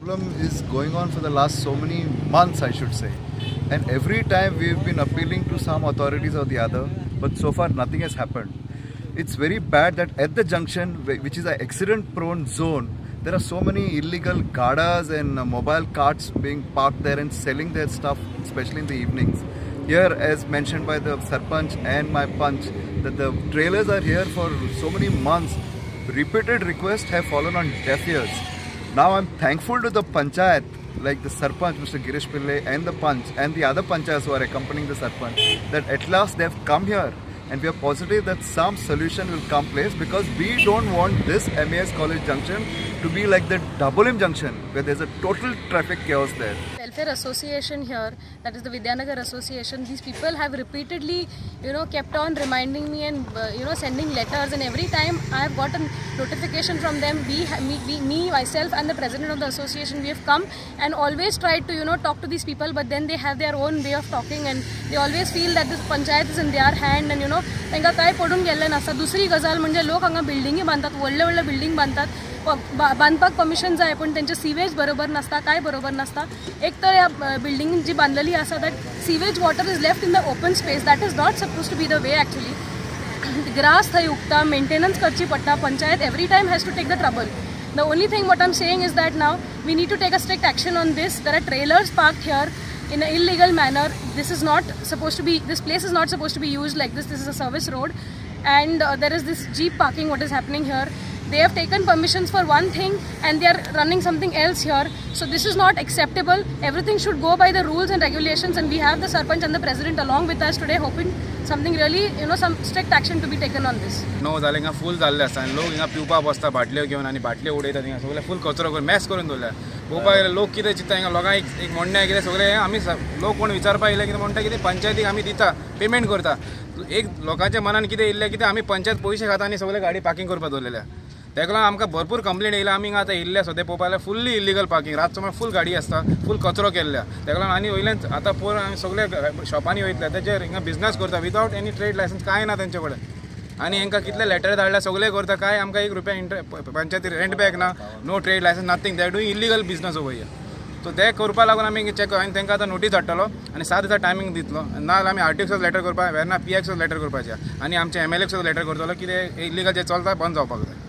Problem is going on for the last so many months, I should say. And every time we've been appealing to some authorities or the other, but so far nothing has happened. It's very bad that at the junction, which is an accident-prone zone, there are so many illegal gadas and mobile carts being parked there and selling their stuff, especially in the evenings. Here, as mentioned by the Sarpanch and my Panch, that the trailers are here for so many months. Repeated requests have fallen on deaf ears. Now I'm thankful to the Panchayat, like the Sarpanch, Mr. Girish Pillai, and the Panch, and the other Panchayats who are accompanying the Sarpanch, that at last they've come here, and we are positive that some solution will come place, because we don't want this MES College Junction to be like the Dabolim Junction, where there's a total traffic chaos there. Welfare Association here, that is the Vidyanagar Association, these people have repeatedly, kept on reminding me and, sending letters, and every time I have got a notification from them, me, myself and the president of the association, we have come and always tried to, talk to these people, but then they have their own way of talking and they always feel that this panchayat is in their hand and, तांकां कांय पडून गेल्लें नासता. दुसरी गजाल म्हणजे लोक हांगा बिल्डिंगी बांदतात, व्हडले व्हडले बिल्डींग बांदतात, बांदपाक परमिशन जाय पूण तेंचे सिवेज बरोबर नासता, कांय बरोबर नासता. एक तर ह्या बिल्डिंग जी बांदलेली आसा that sewage water is left in the open space, that is not suppose to be the way actually. Grass थंय उगता, मेंटेनन्स करची पडटा, Panchayat every time has to take the trouble. The only thing what I am saying is that now we need to take a strict action on this. There are trailers parked here in an illegal manner. This is not supposed to be, this place is not supposed to be used like this. This is a service road, and there is this jeep parking what is happening here. They have taken permissions for one thing and they are running something else here. So this is not acceptable. Everything should go by the rules and regulations, and we have the Sarpanch and the President along with us today, hoping something really, some strict action to be taken on this. 9 जाले हिंगा फूल जाल्ले आसा आनी लोक हिंगा पिवपाक बसता बाटल्यो घेवन आनी बाटल्यो उडयतात हिंगा सगळे फूल कचरो करून मॅस करून दवरल्या. पळोवपाक गेल्यार लोक कितें चिंत्ता हिंगा लोकांक एक म्हणणें कितें सगळें आमी लोक कोण विचारपाक येयले कितें म्हणटा कितें पंचायतीक आमी दिता पेमेंट करता. एक लोकांच्या मनान कितें येयल्लें कितें आमी पंचायत पयशे खाता आनी सगळे गाडी पार्किंग करपाक दवरलेल्या. तेका लागून आमकां भरपूर कंप्लेन येयल्या. आमी हिंगा आतां येयल्ले सद्या पळोवपाक जाल्यार फुल्ली इलिगल पार्किंग, रातचो म्हळ्यार फूल गाडी आसता, फूल कचरो केल्ल्या. तेका लागून आनी वयल्यान आतां पोर आमी सगळे शॉपांनी वयतले तेजेर हिंगा बिजनस करता विदावट एनी ट्रेड लायसन्स कांय ना तेंचे कडेन. आनी हेंकां कितले लेटर धाडल्या सगळे करता, कांय आमकां एक रुपया पंचायती रेंट बॅक ना, no trade licence, nothing. They are doing illegal business over here. So ते करपाक लागून आमी चॅक आनी तांकां आतां नोटीस धाडटलो आनी 7 दिसा टायमींग दितलो. ना जाल्यार आमी आरटीओक लेटर करपाक, वेर्ना पीएक्स लेटर करपाचें आनी आमचे एमएलए लेटर करतलो की ते इलिगल जे चलता बंद जावपाक जाय.